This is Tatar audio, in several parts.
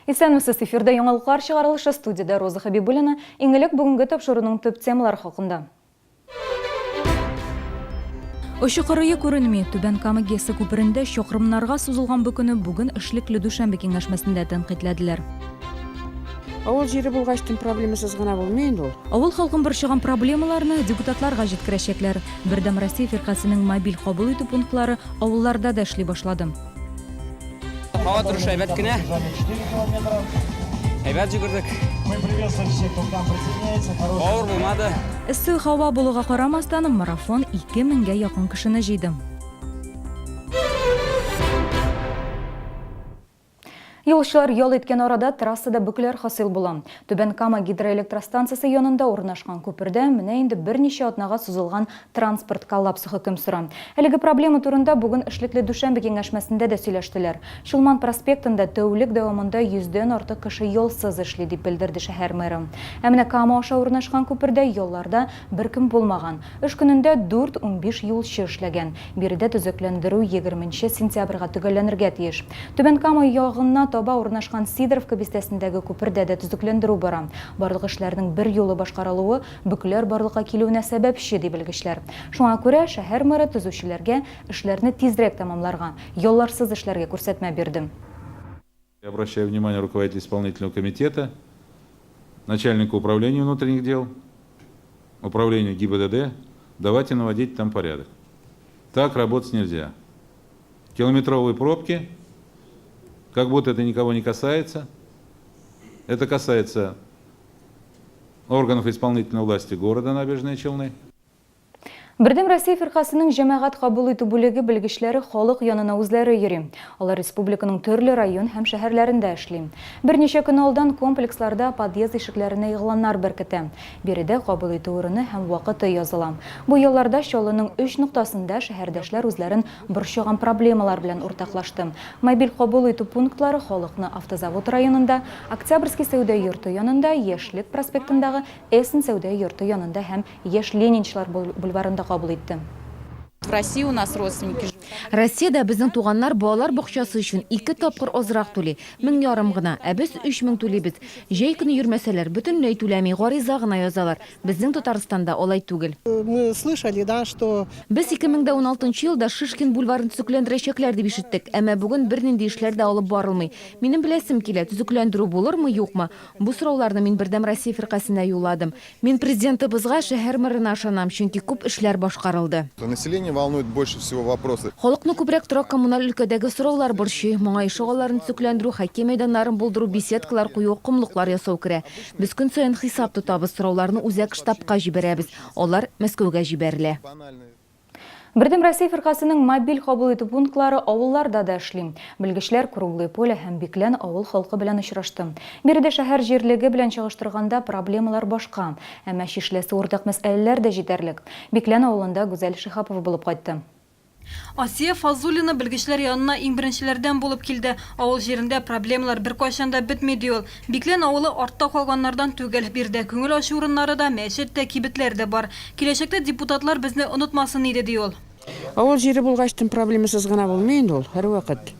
Исәнмесез, эфирда яңалыклар чыгарылышы, студиядә Роза Хәбибуллина. Иң элек бүгенге тапшыруның төп темалары хакында. Очы-кырые күренми. Түбән Кама ГЭСы күперендә чакрымнарга сузылган бөкене бүген эшлекле дүшәмбе киңәшмәсендә тәнкыйтьләделәр. Авыл җире булгач, төн проблемасыз гына булмый инде ул. Авыл халкын борчыган проблемаларны депутатларга җиткерәчәкләр. Бердәм Россия фиркасенең мобиль кабул итү пунктлары авылларда да эшли башлады. Һава торышы әйбәт кенә. Әйбәт йөгердек. Авыр булмады. Эссе һава булуга карамастан, марафон 2000 гә якын кешене җыйды. Юлчылар ял иткән арада трассада бөкеләр хасил була. Түбән Кама гидроэлектростанциясе янында урнашкан күпердә менә инде берничә атнага сузылган транспорт коллапсы хөкем сөрә. Әлеге проблема турында бүген эшлекле дүшәмбе киңәшмәсендә дә сөйләштеләр. Чулман проспектында тәүлек дәвамында йөздән артык кеше ялсыз эшли, дип белдерде шәһәр мэры. Ә менә Кама аша урнашкан күпердә ялларда беркем булмаган. Эш көнендә дүрт-унбиш юлчы эшләгән. Биредә төзекләндерү егерменче сентябрьгә төгәлләнергә тиеш. Түбән Кама ягына таба урнашкан Сидоровка бистәсендәге күпердә дә төзекләндерү бара. Барлык эшләрнең берьюлы башкарылуы бөкеләр барлыкка килүенә сәбәпче, ди белгечләр. Шуңа күрә шәһәр мэры төзүчеләргә эшләрне тизрәк тәмамларга, ялларсыз эшләргә күрсәтмә бирде. Я обращаю внимание руководителя исполнительного комитета, начальника управления внутренних дел, управления ГИБДД, давайте наводить там порядок. Так работать нельзя. Километровые пробки, как будто это никого не касается. Это касается органов исполнительной власти города Набережные Челны. Бердәм Россия фиркасенең җәмәгать кабул итү бүлеге белгечләре халык янына үзләре йөри. Алар республиканың төрле район һәм шәһәрләрендә эшли. Берничә көн алдан комплексларда подъезд ишекләренә игъланнар беркетә. Биредә кабул итү урыны һәм вакыты языла. Бу ялларда Чаллының өч ноктасында шәһәрдәшләр үзләрен борчыган проблемалар белән уртаклашты. Мобиль кабул итү пунктлары халыкны Автозавод районында, Октябрьский сәүдә йорты янында, Яшьлек проспектындагы Эссен сәүдә йорты янында һәм Яшь ленинчылар бульварында кабул итте. В России у нас родственники живут. Россиядә безнең туганнар балалар бакчасы өчен ике тапкыр азрак түли, 1500 гына, ә без 3000 түлибез. Җәй көне йөрмәсәләр, бөтенләй түләми, гариза гына язалар. Безнең Татарстанда алай түгел. Мы слышали, да, что. Без 2016 елда Шишкин бульварын төзекләндерәчәкләр дип ишеттек, әмма бүген бернинди эшләр дә алып барылмый. Минем беләсем килә, төзекләндерү булырмы, юкмы? Бу сорауларны мин Бердәм Россия фиркасенә юлладым. Мин Президентыбызга, шәһәр мэрына ышанам, чөнки күп эшләр башкарылды. Население волнует больше всего вопросы. Халыкны күбрәк торак-коммуналь өлкәдәге сораулар борчый. Моңа ишегалларын төзекләндерү, хоккей мәйданнарын булдыру, беседкалар кую, комлыклар ясау керә. Без көн саен хисап тотабыз, сорауларны үзәк штабка җибәрәбез, алар Мәскәүгә җибәрелә. Бердәм Россия фиркасенең мобиль кабул итү пунктлары авылларда да эшли. Белгечләр Круглое Поле һәм Биклән авыл халкы белән очрашты. Биредә шәһәр җирлеге белән чагыштырганда проблемалар башка, әмма чишеләсе уртак мәсьәләләр дә җитәрлек. Биклән авылында Гүзәл Шиһапова булып кайтты. Асия Фазуллина белгечләр янына иң беренчеләрдән булып килде. Авыл җирендә проблемалар беркайчан да бетми, ди ул. Биклән авылы артта калганнардан түгел. Биредә күңел ачу урыннары да, мәчет тә, кибетләр дә бар. Киләчәктә депутатлар безне онытмасын иде, ди ул. Авыл җире булгач, тын проблемасыз гына булмый инде ул, һәрвакыт.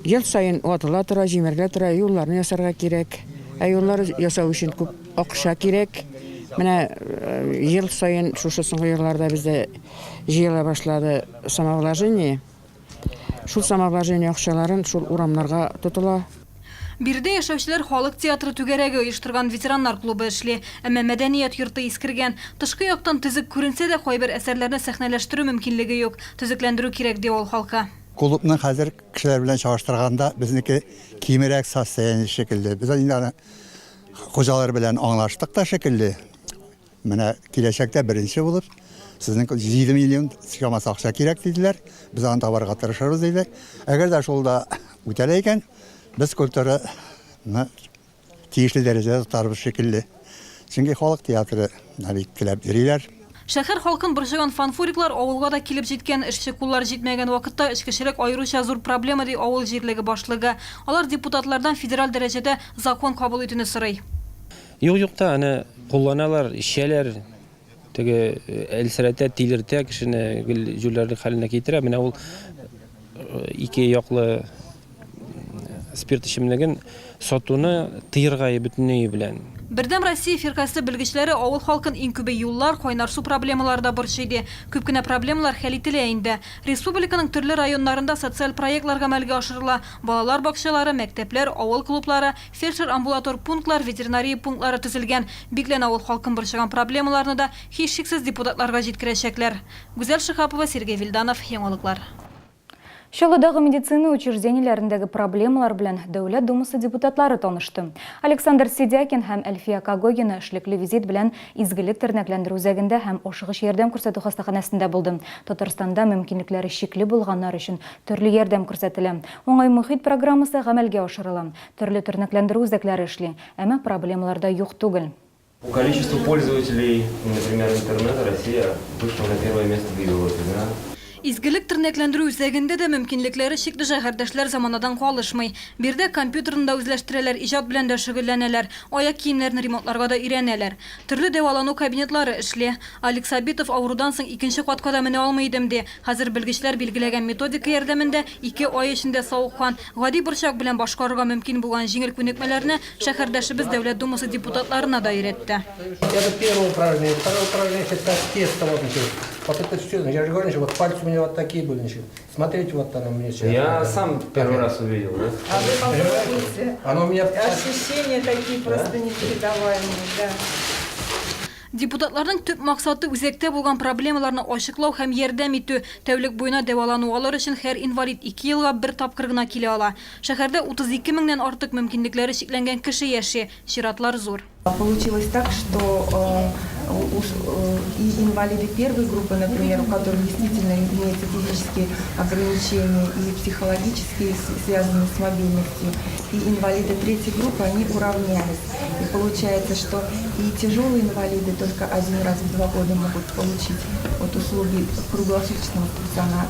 Ел саен ватыла тора, җимерелә тора, юлларны ясарга кирәк. Ә юллар ясау өчен күп акча кирәк. Менә ел саен шушы соңгы елларда бездә җыела башлады самовложение. Шул самовложение акчаларын шул урамнарга тотыла. Биредә яшәүчеләр халык театры түгәрәге оештырган ветераннар клубы эшли. Әмма мәдәният йорты искергән. Тышкы яктан төзек күренсә дә, кайбер әсәрләрне сәхнәләштерү мөмкинлеге юк. Төзекләндерү кирәк, ди авыл халкы. Клубның хәзер кешеләр белән чагыштырганда безнеке кимрәк состояние шикелле. Без инде аны хуҗалар белән аңлаштык та шикелле. Менә киләчәктә беренче булып, сезнең 7 миллион чамасы акча кирәк диделәр. Без аны табарга тырышырбыз дидек. Әгәр дә шул да үтәлә икән, без культураны тиешле дәрәҗәдә тотарбыз шикелле. Чөнки халык театры бик теләп йөриләр. Шәһәр халкын борчыган фанфуриклар авылга да килеп җиткән. Эшче куллар җитмәгән вакытта эчкечелек аеруча зур проблема, ди авыл җирлеге башлыгы. Алар депутатлардан федераль дәрәҗәдә закон кабул итүне сорый. Юк, юк та, аны кулланалар, эчәләр. Теге әлсерәтә, тилертә кешене, гел җүләрлек хәленә китерә. Менә ул ике яклы спирт эчемлеген сатуны тыерга бөтенләе белән. Бердәм Россия фиркасе белгечләре авыл халкын иң күбе юллар, кайнар су проблемалары да борчый ди. Күп кенә проблемалар хәл ителә инде. Республиканың төрле районнарында социаль проектлар гамәлгә ашырыла, балалар бакчалары, мәктәпләр, авыл клублары, фельдшер-амбулатор пунктлар, ветеринария пунктлары төзелгән. Биклән авыл халкын борчыган проблемаларны да, һичшиксез, депутатларга җиткерәчәкләр. Гүзәл Шиһапова, Сергей Вильданов, Яңалыклар. Чаллыдагы медицина учреждениеләрендәге проблемалар белән Дәүләт Думасы депутатлары танышты. Александр Сидякин һәм Әлфия Когогина эшлекле визит белән Изгелек тернәкләндерү үзәгендә һәм ашыгыч ярдәм күрсәтү хастаханәсендә булды. Татарстанда мөмкинлекләре чикле булганнар өчен төрле ярдәм күрсәтелә. Уңай мохит программасы гамәлгә ашырыла. Төрле тернәкләндерү үзәкләре эшли. Әмма проблемалар да юк түгел. По количеству пользователей, например, интернета Россия вышла на первое место в Европе, да. Изгелек тернәкләндерү үзәгендә дә мөмкинлекләре чикле шәһәрдәшләр заманадан калышмый. Биредә компьютерны да үзләштерәләр, иҗат белән дә шөгыльләнәләр, аяк киемнәрен ремонтларга да өйрәнәләр. Төрле дәвалану кабинетлары эшли. Алик Сабитов авырудан соң икенче катка да менә алмый идем, ди. Хәзер белгечләр билгеләгән методика ярдәмендә ике ай эчендә савыккан. Гади борчак белән башкарырга мөмкин булган җиңел күнекмәләрне шәһәрдәшебез Дәүләт Думасы депутатларына да өйрәтте. Это первое упражнение. Второе упражнение это тесто вот значит. Вот это все, я же говорю, значит, вот пальцы у меня вот такие были, значит. Смотрите, вот она у меня сейчас. Я сам первый раз увидел, да? А вы попробуйте. Оно у меня... Ощущения такие просто непередаваемые, да. Депутатларның төп максаты үзәктә булган проблемаларны ачыклау һәм ярдәм итү. Тәүлек буена дәвалану алыр өчен һәр инвалид ике елга бер тапкыр гына килә ала. Шәһәрдә 32 меңнән артык мөмкинлекләре чикләнгән кеше яши. Чиратлар зур. Получилось так, что э, э, и инвалиды первой группы, например, у которых действительно имеются физические ограничения и психологические, связанные с мобильностью, и инвалиды третьей группы, они уравнялись. И получается, что и тяжелые инвалиды только один раз в два года могут получить вот услуги круглосуточного стационара.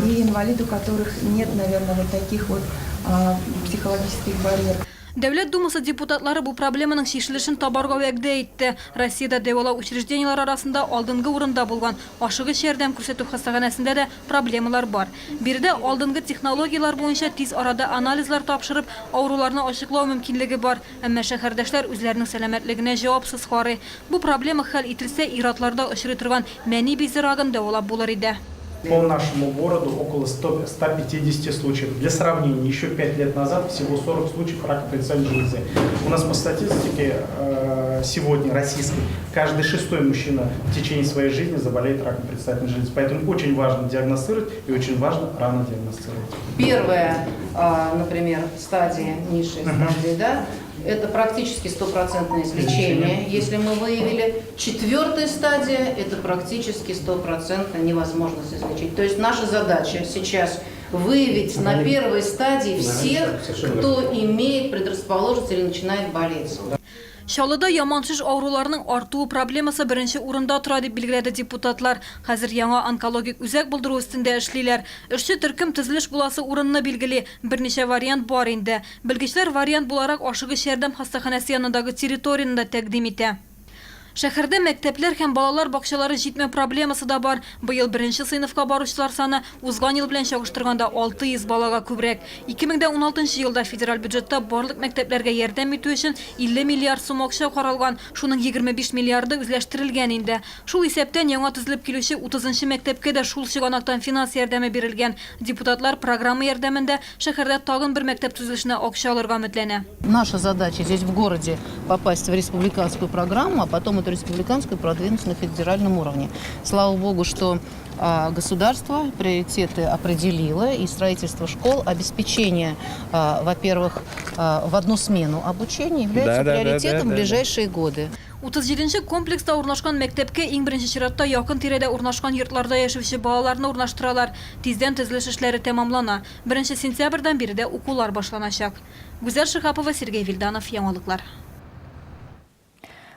И инвалиды, у которых нет, наверное, вот таких вот а, психологических барьеров. Дәүләт Думасы депутатлары бу проблеманың чишелешен табарга вәгъдә итте. Россиядә дәвалау учреждениеләре арасында алдынгы урында булган ашыгыч ярдәм күрсәтү хастаханәсендә дә проблемалар бар. Биредә алдынгы технологияләр буенча тиз арада анализлар тапшырып, авыруларны ачыклау мөмкинлеге бар. Әмма шәһәрдәшләр үзләренең сәламәтлегенә җавапсыз карый. Бу проблема хәл ителсә, ир-атларда очрый торган мәни бизе рагын дәвалап булыр иде. По нашему городу около 100, 150 случаев. Для сравнения, еще 5 лет назад всего 40 случаев рака предстательной железы. У нас по статистике э, сегодня российской каждый шестой мужчина в течение своей жизни заболеет раком предстательной железы. Поэтому очень важно диагностировать и очень важно рано диагностировать. Первая, например, стадия, низшая стадия, да, это практически стопроцентное излечение. Если мы выявили четвертая стадия, это практически стопроцентная невозможность излечить. То есть наша задача сейчас выявить на первой стадии всех, кто имеет предрасположенность или начинает болеть. Чаллыда яман шеш авыруларының артуы проблемасы беренче урында тора, дип билгеләде депутатлар. Хәзер яңа онкологик үзәк булдыру өстендә эшлиләр. Эшче төркем төзелеш буласы урынны билгели. Берничә вариант бар инде. Белгечләр вариант буларак ашыгыч ярдәм хастаханәсе янындагы территорияне дә тәкъдим итә. Шәһәрдә мәктәпләр һәм балалар бакчалары җитмәү проблемасы да бар. Быел беренче сыйныфка баручылар саны узган ел белән чагыштырганда 600 балага күбрәк. 2016 елда федераль бюджетта барлык мәктәпләргә ярдәм итү өчен 50 миллиард сум акча каралган, шуның 25 миллиарды үзләштерелгән инде. Шул исәптән яңа төзелеп килүче 30 нчы мәктәпкә дә шул чыганактан финанс ярдәме бирелгән. Депутатлар программа ярдәмендә шәһәрдә тагын бер мәктәп төзелешенә акча алырга өметләнә. Наша задача здесь в городе попасть в республиканскую программу, а потом эту республиканскую продвинуть на федеральном уровне. Слава богу, что государство приоритеты определило, и строительство школ, обеспечение, во-первых, в одну смену обучения является приоритетом в ближайшие годы. 37 нче комплекста урнашкан мәктәпкә иң беренче чиратта якын тирәдә урнашкан йортларда яшәүче балаларны урнаштыралар. Тиздән төзелеш эшләре тәмамлана. Беренче сентябрьдән биредә укулар башланачак. Гүзәл Шиһапова, Сергей Вильданов, Яңалыклар.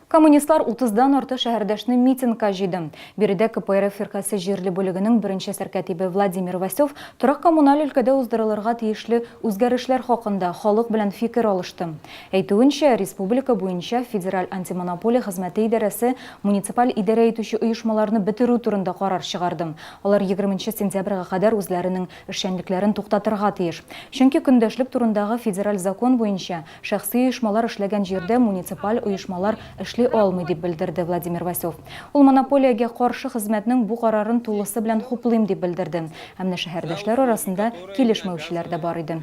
Коммунистлар утыздан артык шәһәрдәшне митингка җыйды. Биредә КПРФ фиркасе җирле бүлегенең беренче сәркәтибе Владимир Васев торак-коммуналь өлкәдә уздырылырга тиешле үзгәрешләр хакында халык белән фикер алышты. Әйтүенчә, республика буенча Федераль антимонополия хезмәте идарәсе муниципаль идарә итүче оешмаларны бетерү турында карар чыгарды. Алар егерменче сентябрьгә кадәр үзләренең эшчәнлекләрен туктатырга тиеш. Чөнки көндәшлек турындагы федераль закон буенча, Шәхси оешмалар эшләгән җирдә муниципаль оешмалар эшли алмый, дип белдерде Владимир Васев. Ул монополиягә каршы хезмәтнең бу карарын тулысы белән хуплыйм, дип белдерде. Ә менә шәһәрдәшләр арасында килешмәүчеләр дә бар иде.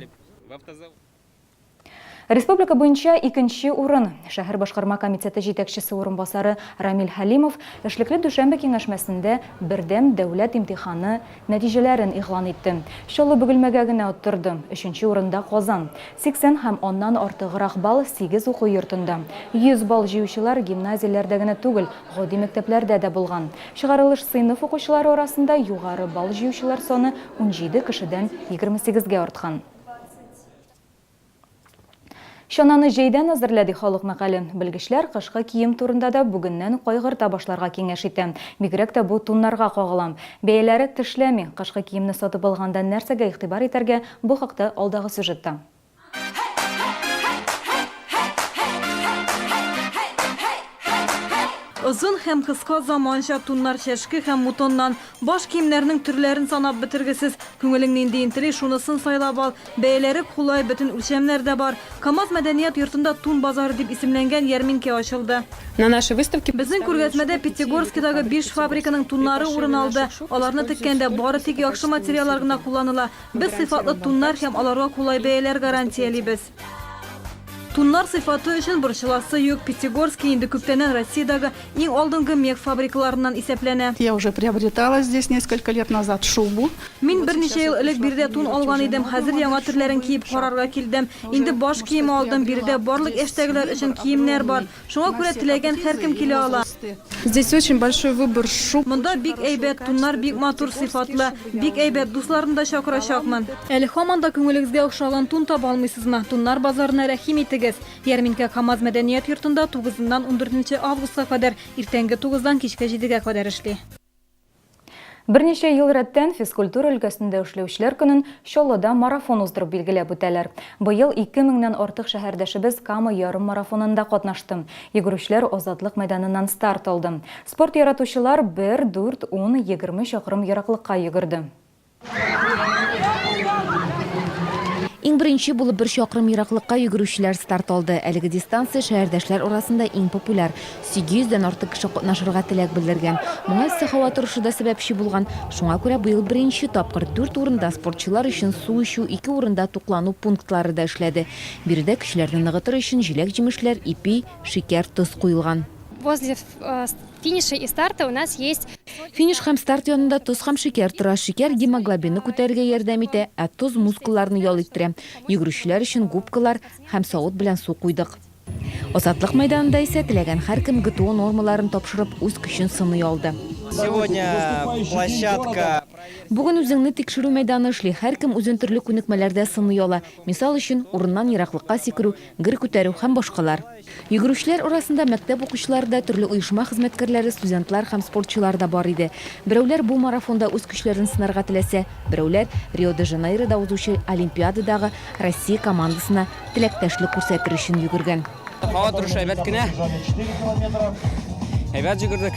Республика буенча икенче урын. Шәһәр башкарма комитеты җитәкчесе урынбасары Рамил Хәлимов эшлекле дүшәмбе киңәшмәсендә бердәм дәүләт имтиханы Нәтиҗәләрен игълан итте. Чаллы Бөгелмәгә генә оттырды. Өченче урында Казан. 80 һәм аннан артыграк балл сигез уку йортында. 100 балл җыючылар гимназияләрдә генә түгел, гади мәктәпләрдә дә булган. Чыгарылыш сыйныф укучылары арасында югары балл җыючылар саны 17 кешедән 28 гә арткан. Чананы җәйдән әзерлә, ди халык мәкале. Белгечләр кышкы кием турында да бүгеннән үк кайгырта башларга киңәш итә. Бигрәк тә бу туннарга кагыла. Бәяләре тешләми. Кышкы киемне сатып алганда нәрсәгә игътибар итәргә, бу хакта алдагы сюжетта. Озын һәм кыска заманча туннар чәшке һәм мутоннан. Баш киемнәрнең төрләрен санап бетергесез. Күңелең ниндиен тели, шунысын сайлап ал. Бәяләре кулай, бөтен үлчәмнәр дә бар. КАМАЗ мәдәният йортында Тун базары дип исемләнгән ярминкә ачылды. На нашей выставке Безнең күргәзмәдә Пятигорскидагы биш фабриканың туннары урын алды. Аларны теккәндә бары тик яхшы материаллар гына кулланыла. Без сыйфатлы туннар һәм аларга кулай бәяләр гарантиялибез. Туннар сыйфаты өчен борчыласы юк, Пятигорский инде күптәннән Россиядәге иң алдынгы мех фабрикаларыннан исәпләнә. Я уже приобретала здесь несколько лет назад шубу. Мин берничә ел элек биредә тун алган идем, хәзер яңа төрләрен киеп карарга килдем. Инде баш киеме алдым, биредә барлык яшьтәгеләр өчен киемнәр бар. Шуңа күрә теләгән һәркем килә ала. Здесь очень большой выбор шуб. Монда бик әйбәт, туннар бик матур, сыйфатлы. Бик әйбәт, дусларны да чакырачакмын. Әле һаман да күңелегезгә охшаган тун таба алмыйсызмы? Туннар базарына рәхим итегез. Ярминкә КАМАЗ мәдәният йортында тугызыннан ундүртенче августка кадәр, иртәнге тугыздан кичке җидегә кадәр эшли. Берничә ел рәттән физкультура өлкәсендә эшләүчеләр көнен Чаллыда марафон уздырып билгеләп үтәләр. Быел 2 меңнән артык шәһәрдәшебез Кама ярыммарафонында катнашты. Йөгерүчеләр Азатлык мәйданыннан старт алды. Спорт яратучылар бер, дүрт, ун, 20 чакрым ераклыкка йөгерде. Иң беренче булып бер чакрым ераклыкка йөгерүчеләр старт алды. Әлеге дистанция шәһәрдәшләр арасында иң популяр. 800 дән артык кеше катнашырга теләк белдергән. Моңа эссе һава торышы да сәбәпче булган. Шуңа күрә быел беренче тапкыр дүрт урында спортчылар өчен су эчү, ике урында туклану пунктлары да эшләде. Биредә көчләрне ныгытыр өчен җиләк-җимешләр, ипи, шикәр, тоз куелган. Возле финиша и старта у нас есть. Финиш һәм старт янында тоз һәм шикәр тора. Шикәр гемоглобинны күтәрергә ярдәм итә, ә тоз мускулларны ял иттерә. Йөгерүчеләр өчен губкалар һәм савыт белән су куйдык. Азатлык мәйданында исә теләгән һәркем ГТО нормаларын тапшырып, үз көчен сыный алды. Сегодня площадка. Бүген үзеңне тикшерү мәйданы эшли. Һәркем үзен төрле күнекмәләрдә сыный ала. Мисал өчен, урыннан ераклыкка сикерү, гер күтәрү һәм башкалар. Йөгерүчеләр арасында мәктәп укучылары да, төрле оешма хезмәткәрләре, студентлар һәм спортчылар да бар иде. Берәүләр бу марафонда үз көчләрен сынарга теләсә, берәүләр Рио-де-Жанейрода узучы Олимпиададагы Россия командасына теләктәшлек күрсәтер өчен йөгергән. Һава торышы әйбәт кенә. Әйбәт йөгердек.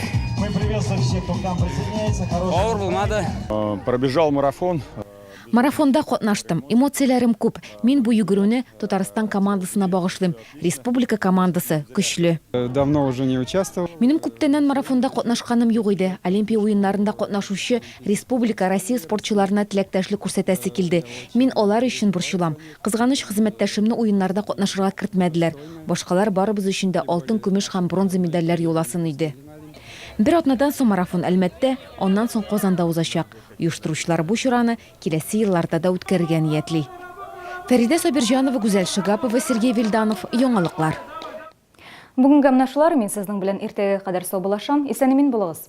Авыр булмады. Пробежал марафон. Марафонда катнаштым. Эмоцияләрем күп. Мин бу йөгерүне Татарстан командасына багышлыйм. Республика командасы көчле. Давно уже не участвовал. Минем күптәннән марафонда катнашканым юк иде. Олимпия уеннарында катнашучы республика, Россия спортчыларына теләктәшлек күрсәтәсе килде. Мин алар өчен борчылам. Кызганыч, хезмәттәшемне уеннарда катнашырга кертмәделәр. Башкалар барыбыз өчен дә алтын, көмеш һәм бронза медальләр яуласын иде. Бер атнадан соң марафон Әлмәттә, аннан соң Казанда узачак. Оештыручылар бу чараны киләсе елларда да үткәрергә ниятли. Фәридә Сабирҗанова, Гүзәл Шигапова, Сергей Вильданов, Яңалыклар. Бүгенгә менә шулар, мин сезнең белән иртәгәгә кадәр саубуллашам. Исән-имин булыгыз!